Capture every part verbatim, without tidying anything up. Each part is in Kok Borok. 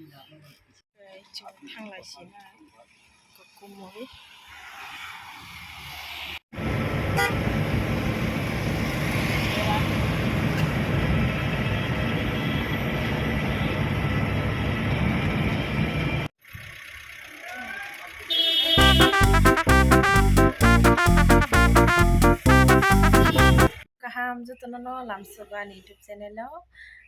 Chwng thanglai sina kukumui. Kaham jotono no lamsogo ani YouTube channel o.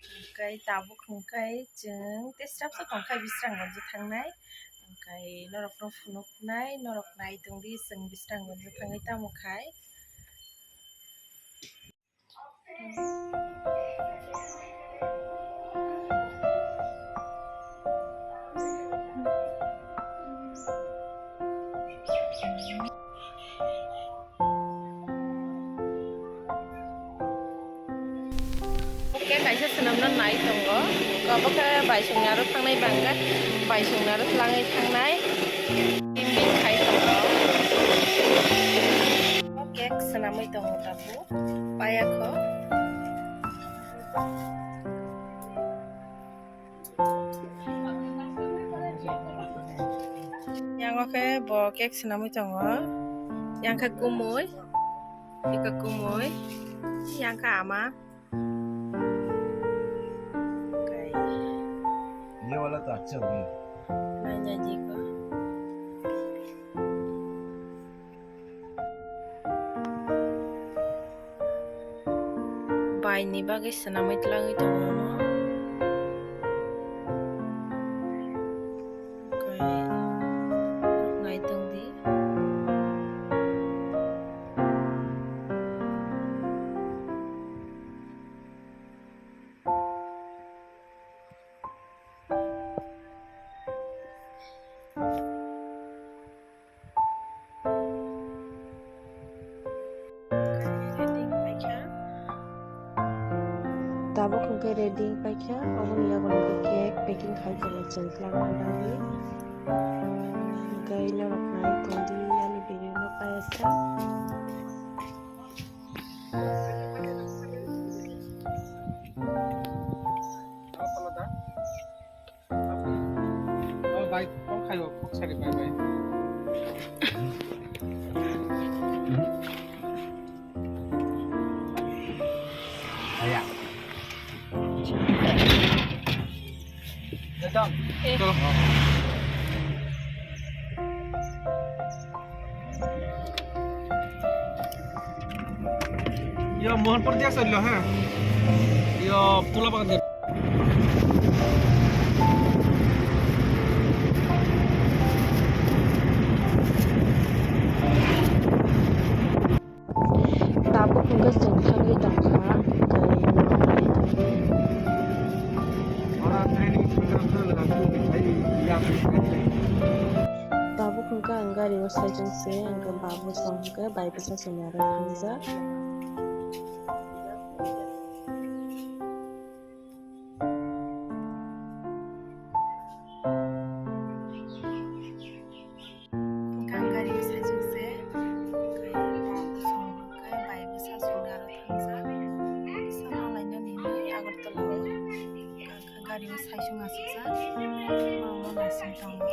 Hwnkhe tabuk hwnkhe chwng tei swrapsa tongkha Bisrang Gonjo thangnai. Hwnkhe norokno phunuknai, norok nai tongdi chwng Bisrang Gonjo thangwi tamo khai. Oke, kaisa swnamna nai tongo. Obo khe baisongni aro thangnai bangkha, baisongni aro twlangwi thangnai. Bim bim khai tongo. O cake swnamwi tongo tabuk. Payakho. Yang o khe bo cake swnamwi tongo. Yang khe kumui, eka kumui, yang khe ama. Kai. Ye wala to accha hoga. Nai nai ji ko. Baini bagwi swnamwi twlangwi tongo ano. Okai, nai tongdi. Ready paikha. Tabuk hwnkhe ready paikha. Oboni yago hwnkhe cake packing khai tongo chwng twlangna bagwi. Hwnkhe norok nai tongdi ani video no payasa. Oh, bai, kok khayo, kok sari bai, bai. Aya. Datang. Eh. Tuh. Yo, Mohanpur dia sa dilo, ha? Yo, Tula Bagan dia. Tabuk hwnkhe chwng thangwi tongkha, hwnkhe norok nai tongdi. Tabuk hwnkhe ang gari o saichung se, hwnkhe babu song hwnkhe bai bwsa songni aro thangjak. Hwnkhe ang gari o saichung se, hwnkhe bai bwsa songni aro thangjak. Bwsa ma lainani hinwi Agartala o. Gari o saichung asukjak. Borok no naising tongo.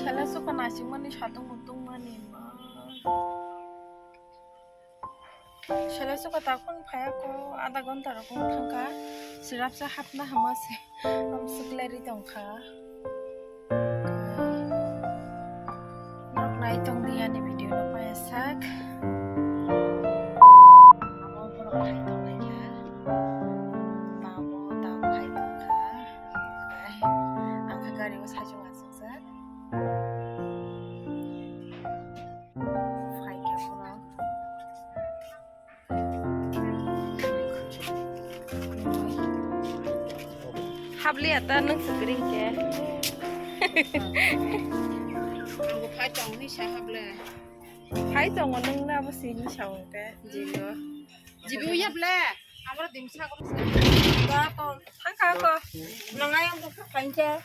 Sela suka naisingmani satung mutung mani ma. Sela suka takun phaya ko, adha ghonta rok wng thangkha. Swrapsa hapna hama se, am swklerwi tongkha. Norok nai tongdi ani video no paya sak. Amo borok hai tongnai kha. Babo tamo hai tongkha. Ang kha gari o saichung asukjak. Phaikhe borok. Habliya ta nwng swkring khe. Ang bo phai tong hwnwi sa hable. Phai tongo nwng na bo sini sa hwnkhe jibo. Jibo ya ble. Amro dimsa ko. Ba ko. Thangka ko. Nangai ang bo phaincha.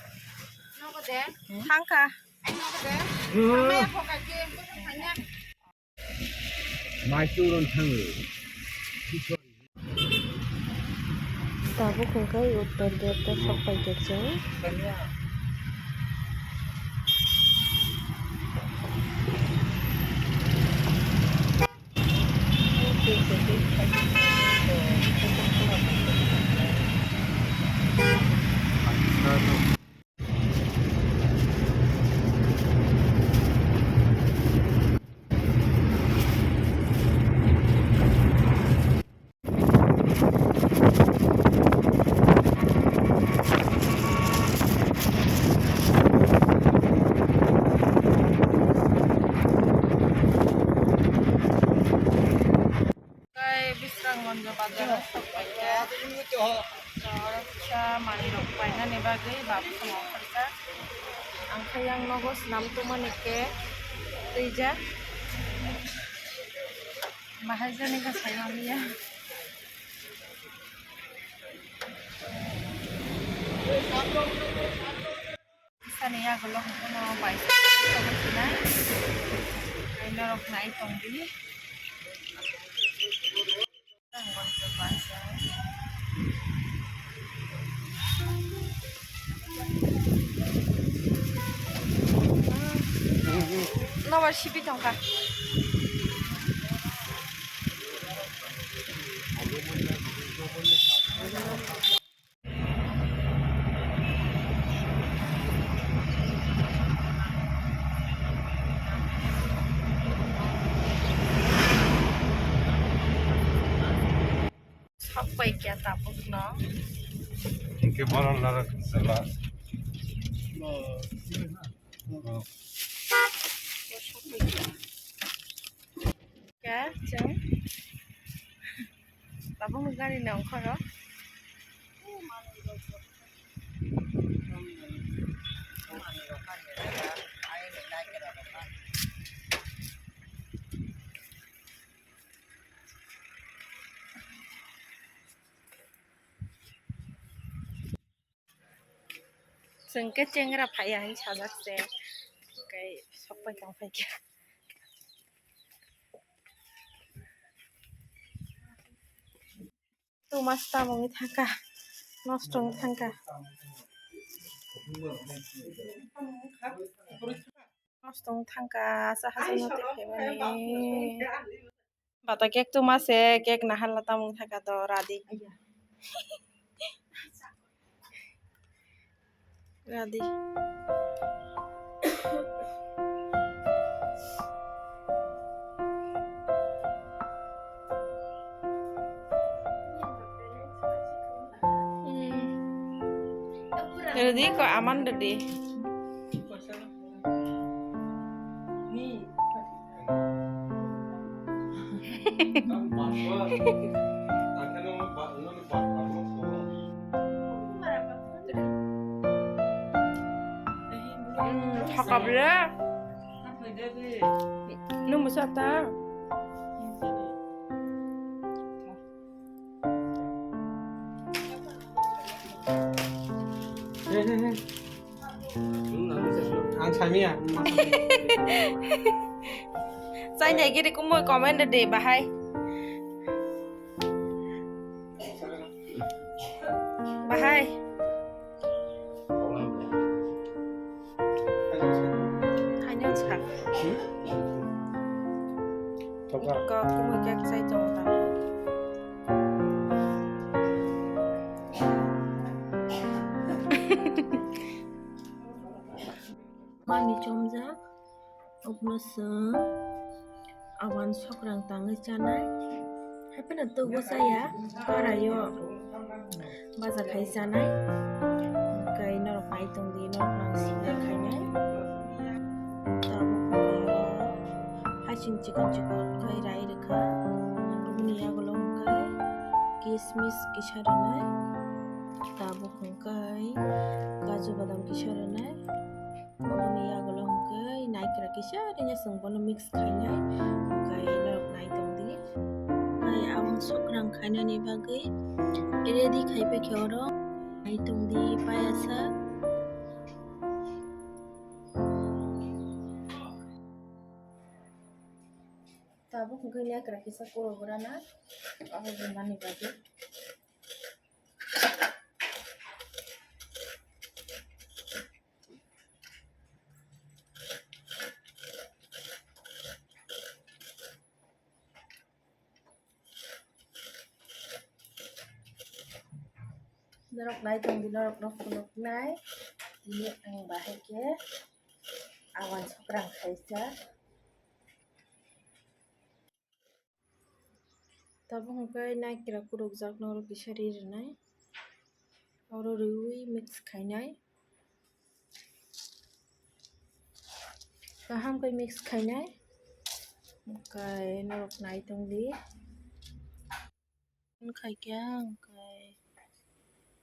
Thangkha. Maichurun thango. Tabuk hwnkhe uttor gate o sok paikha chwng. Tei Bisramganj bazar o sok paikha. Oro kisa manwi rok painani bagwi babu song ongkhorjak. Ang khe yang nogo swnam tongmani cake twijak. Bahai jani kha sai manliya. Sani yagulo hwnkheno bai tongwi sinai. Ai norok nai tongdi. Nobar sipi tongkha. Sok paikha tabukno. Hingke boron larak sela. Khe chwng tabukno gari ni ongkhoro. Chwng khe chengra phaiya hinwi sajak se, tei sok pai tong phaikha. Tu mas tamungwi thangkha, nosto wngwi thangkha. Nosto wng thangkha, asa hachal no tei phaimani. Bata cake tuma se, cake nahal la tamung thangkha to, radi. Radi. Hmm. Radi ko aman radi. Thaka ble. Nung musa ta. Ang samiya. Chai nai giri kumui comment de bahai. Bahai. Khaina sa. Thoka. Ko kumui kak chai tong ta. Mani chomjak, obno chwng awan sokrang tangwi chanai. Haiphano tubui chaya, paraio baja khai chanai. Hwnkhe norok nai tongdi, norok nang sinai khainai. Tabuk hwnkhe oro hasing chikon chikon khai rai rwkha. Oboni yagulo hwnkhe kismis kisa rwnai. Tabuk hwnkhe kaju badam kisa rwnai. Oboni yagulo hwnkhe naikra kisa rwna chwng bono mix khainai. Hwnkhe norok nai tongdi. Hwnkhe awan sokrang khainani bagwi ready khai paikha oro. Nai tongdi payasa. Kra kisa kuro gurana, abo jumani bagwi. Norok nai tongdi, norok no phunuknai. Tini ang bahai khe awan sokrang khaijak. Tabuk hwnkhe naikra kurukjak norok kisa ri rwnai. Oro riui mix khainai. Kaham khe mix khainai. Hwnkhe norok nai tongdi. Khaikhe hwnkhe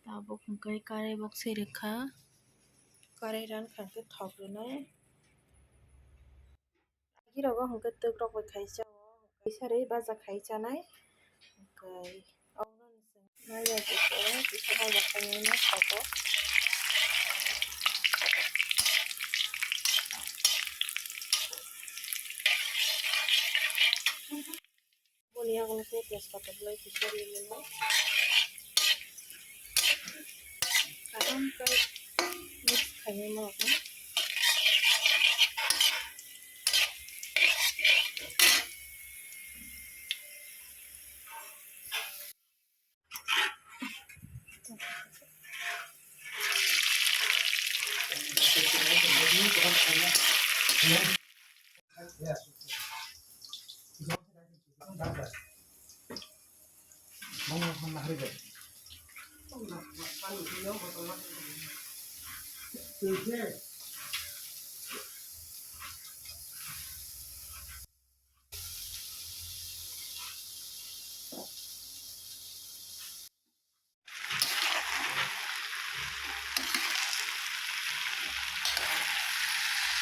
tabuk hwnkhe karai bok se rwkha. Karai ran kha hwnkhe thok rwnai. Agi rogo hwnkhe twk rok bai khaisa o, kaisa ri baja khai chanai. Hwnkhe obono ni chwng maya kisa, kisa baja khainai no thogo. Boni yago khe tejpata belai kisa ri mano. Kaham khe mix khainai norokno.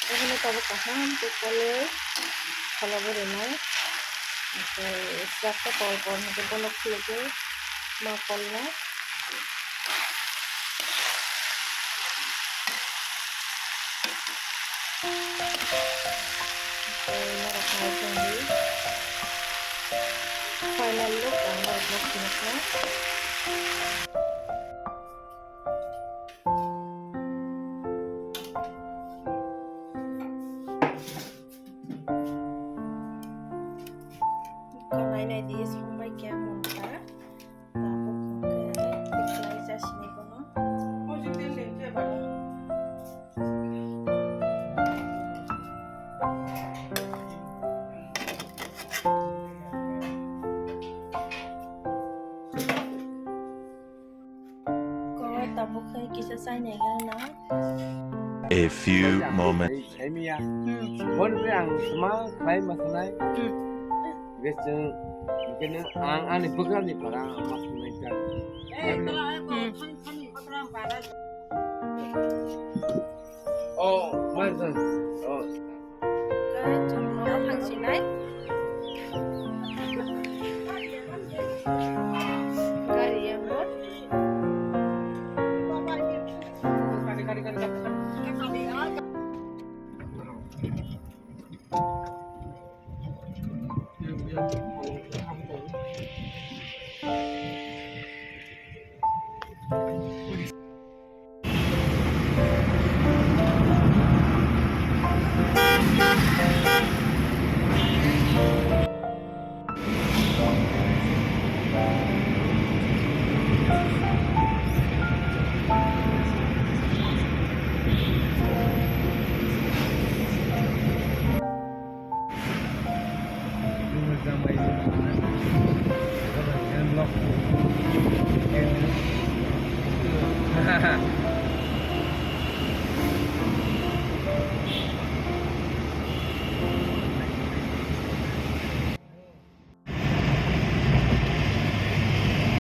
Obono tabuk kaham khe kolwi kholobwi rwnai. Omohai siyakhe tol pon hwnkhe bono khulugwi ma kolnai. Tei norok nai tongdi. Final look ang norokno phunuknai. Nai nai di, songbai khe mungkha. Tabuk hwnkhe tiklai jasinai bono. Kok tabuk khai kisa chainai gana. A few moments. Saimiya. Hmm. Bon be ang sama khai masanai. Hmm. Geseng, mungkin ang ani bukan di para masanai kan. Hmm. Oh, mansan. Oh. Chwng nogo thangsinai. Gari yango.